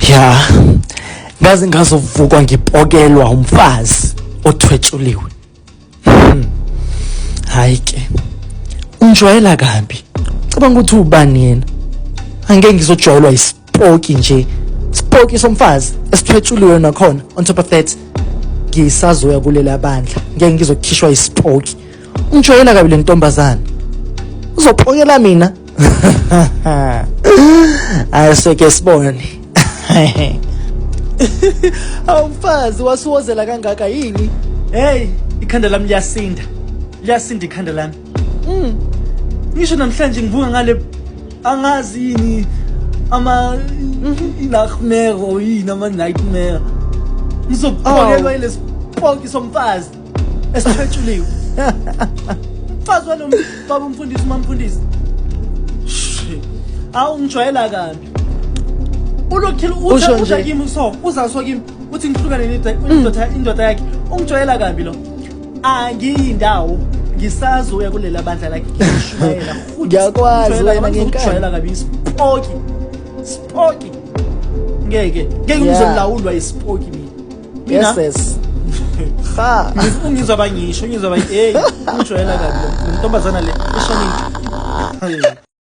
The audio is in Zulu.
Ya. Ngaze ngazovukwa ngipokelwa umfazi othwetshuliwe. Hayi ke. Ungijwayela kabi. Cabanga ukuthi ubani yena. Angeke ngizojwayelwa isipoki nje. Isipoki somfazi esithwetshuliwe nakhona. On top of that ngisazoya kulela bandla. Ngeke ngizokhishwa isipoki. Ungijwayela kabi le ntombazana. Uzopokela mina. Hayi soke sibone. Awumfazi wasuwozela kangaka yini? Hey, ikhanda lami liyasinda. Liyasinda ikhanda lami. Ngisho namhlanje ngivuka ngale angazi yini ama nightmare or yini ama nightmare. Ngizopokelwa ilesipoki somfazi esithwetshuliwe. Mfazi walo baba umfundisi umamfundisi. Awu ngijwayela kabi. Ulokhile Usho uza nje. kimi so uza so kimi uthi ngihlukane nendoda indoda yakhe. Ungijwayela kabi lo. Angiyindawo ngisazoya kulela bandla lakhe ngishumayela. Ngiyakwazi wena ngenkani. Ngijwayela kabi isipoki. Isipoki. Ngeke ngeke ngizolawulwa isipoki mina. Mina Yes yes. Ha. Ungizwa bangisho, ungizwa ba hey, ungijwayela kabi lo ntombazana le eshanini.